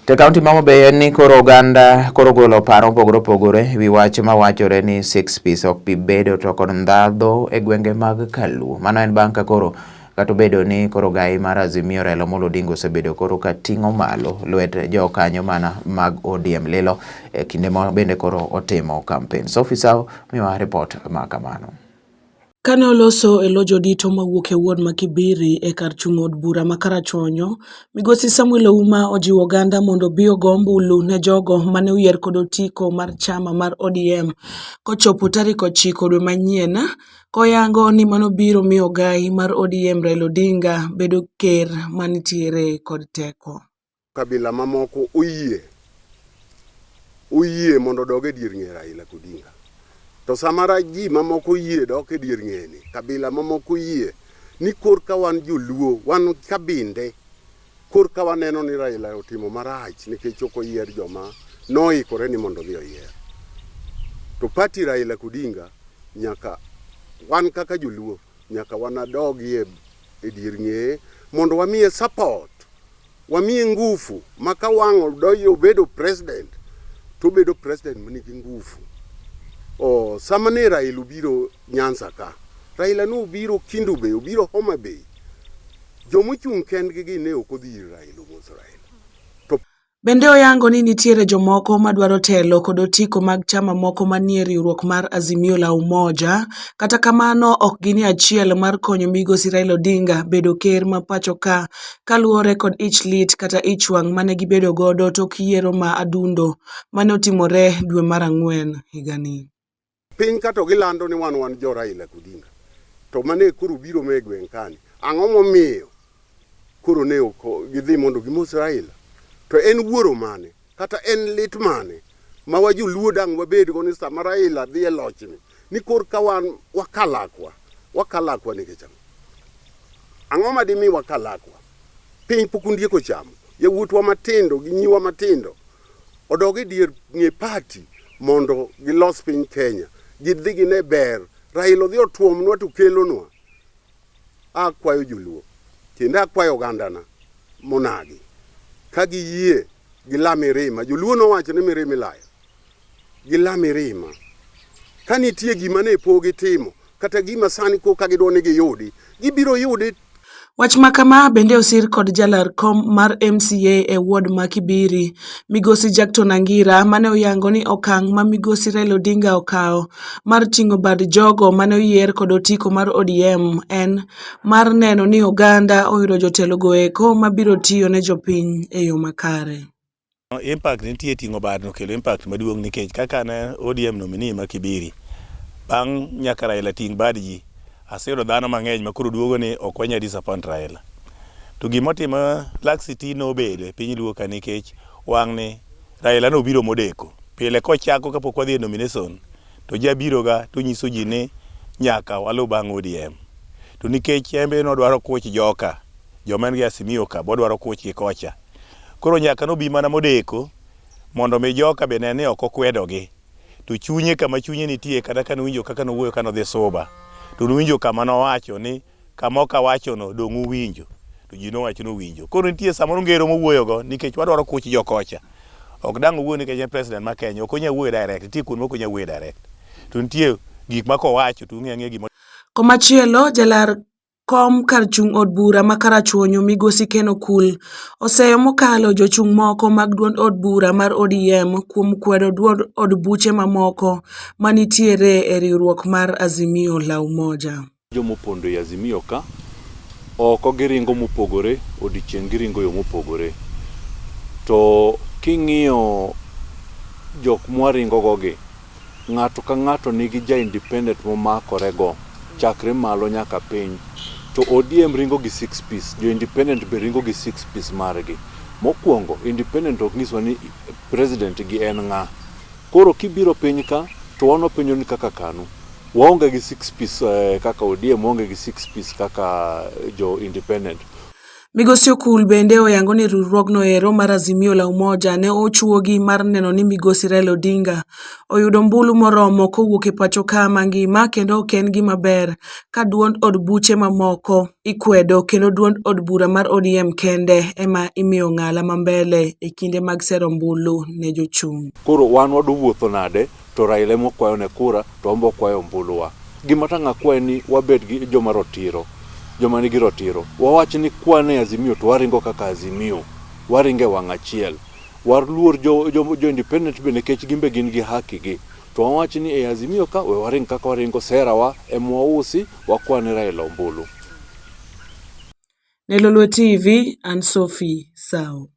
To e kaunti ma Homa Bay en ni koro oganda koro golo paro mopogore opogore wi wach mawachore ni six piece ok bi bedo to kod ndhadho e gwenge mag Kaluo. Mano en bang' ka koro kata obedo ni koro gai mar Azimio Raila Amolo Odinga osebedo koro ka ting'o malo lwet jokanyo mana mag ODM lilo e kinde ma bende koro otimo kampen. Sophie Sawo miwa ripot ma kamano. Kane oloso e lo jodito mawuok e ward ma Kibiri e kar chung' od bura ma Karachuonyo, Migosi Samuel Ouma ojiwo oganda mondo obi ogo ombulu ne jogo mane oyier kod otiko mar chama mar ODM kochopo tarik 9 dwe manyien, koyango ni mano biro miyo ogai mar ODM Raila Odinga bedo ker manitiere kod teko. Kabila mamoko oyie oyie mondo odog e dier ng'e Raila Odinga. To sama ji mamoko oyie dok e dier ng'eni, kabila mamoko oyie ni korka wan joluo, wan kabinde, korka waneno ni Raila otimo marach nikech ok oyier joma noikore ni mondo odhi oyier. To party Raila Odinga nyaka wan kaka joluo nyaka wanadogie e dier ng'eye mondo wamiye support wamiye ngufu ma ka wang' odoyo obedo president to obedo president manigi ngufu. O sama ne Raila obiro Nyanza ka, Raila ne obiro Kendu Bay, obiro Homa Bay. Jomochung' kendgi gi ne ok odhi ir Raila omoso Raila. To Bende oyango ni nitiere jomoko madwaro telo kod otiko mag chama moko manie riwruok mar Azimio la Umoja, kata kamano ok ginie achiel mar konyo migosi Raila Odinga bedo ker ma pacho ka kaluwore kod ich lit kata ich wang' mane gibedo godo tok yiero ma adundo mane otimore dwe mar ang'wen higani. Piny ka to gilando ni wan wan jo Raila Odinga. To mane koro biro me gweng' kani. Ang'o momiyo koro ne ok gidhi mondo gimos Raila? To en wuoro mane kata en lit mane ma wajoluo dang' wabedgo ni sama Raila dhi e lochni ni kor ka wan wakalakwa wakalakwa nikech ang'o? Ang'o ma dimi wakalakwa? Piny pok ondiek ochamo. Yawuotwa matindo gi nyiwa matindo odog e dier ng'e party mondo gilos piny Kenya. Gidhi gine ber. Raila odhi otuomnwa to kelonwa. Akwayo joluo kendo akwayo ogandana monagi ka giyie gila mirima. Joluo nowacho ni mirima ilayo. Gila mirima. Ka nitie gima ne pok gitimo kata gima sani koka gidwa ni giyudi, gibiro yude. Wach ma kama bende osir kod jalar kom mar MCA e ward ma Kibiri, Migosi Jackton Angira mane oyango ni okang' ma Migosi Raila Odinga okawo mar ting'o bad jogo mane oyier kod otiko mar ODM en mar neno ni oganda oyudo jotelo goeko mabiro tiyo ne jopiny e yo makare. Impact nitie ting'o badno kelo impact maduong' nikech kaka ne ODM nominee ma Kibiri bang' nyaka Raila ting' bad ji aseyudo dhano mang'eny ma koro duogo ni ok wanyal disappoint Raila. To gimotimo laxity nobedo e piny Luo ka nikech wang'ni Raila nobiro modeko. Pile kochako kapok wadhi e nomination to jabiroga to nyiso ji ni nyaka waluw bang' ODM. To nikech en be nodwaro kuch joka, joma en gi Azimio ka bodwaro kuchgi kocha. Koro nyaka nobi mana modeko mondo mi joka be ne ni ok okwedogi. To chunye kama chunye nitie kata ka nowinjo kaka nowuoyo ka nodhi Suba, to nowinjo kama nowacho ni kama ok awachono dong' uwinjo. To ji nowacho ni owinjo. Koro nitie samoro ngero mowuoyogo nikech wadwaro kuch jokocha. Ok dang' owuo nikech en president ma Kenya, ok onyal wuoyo direct, nitie kuonde ma ok onyal wuoyo direct. To nitie gik ma kowacho to ung'eyo ang'eya gima Komachielo, jalar kom kar chung' od bura ma Karachuonyo migosi Ken Okul oseyo mokalo jochung' moko mag duond od bura mar ODM kuom kwedo duond od buche mamoko manitiere e riwruok mar Azimio la Umoja. Jomopondo e Azimio ka oko giringo mopogore, odiechieng' giringo yo mopogore. To king'iyo jok mwaringo go gi, ng'ato ka ng'ato nigi ja independent momakore go chakre malo nyaka piny. To ODM ringo gi six piece, jo independent be ringo gi six piece margi. Mokwongo, independent ok nyiswa ni president gi en ng'a. Koro kibiro piny ka, to wan wapenjo ni kaka KANU, waonge gi six piece kaka ODM, waonge gi six piece kaka jo independent. Migosi Okul bende oyango ni riwruogno ero mar Azimio la Umoja ne ochuogi mar neno ni Migosi Raila Odinga oyudo ombulu moromo kowuok e pacho ka mangima kendo ok en gima ber ka duond od buche mamoko ikwedo kendo duond od bura mar ODM kende ema imiyo ng'ala ma mbele e kinde mag sero ombulu ne jochung'. Koro wan wadwa wuotho nade to Raila ema wakwayo ne kura to wan be wakwayo ombuluwa. Gima tang' akwaye ni wabed gi joma rotiro, joma nigi rotiro. Wawach ni kwan e Azimio to waringo kaka Azimio, waringo e wang' achiel. Waluor jo, jo, jo independent be nikech gin be gin gi haki gi. To wawach ni e Azimio ka we waring kaka waringo, sera wa ema wausi, wakwa ne Raila ombulu. Ne Lolwe TV, an Sophie Sao.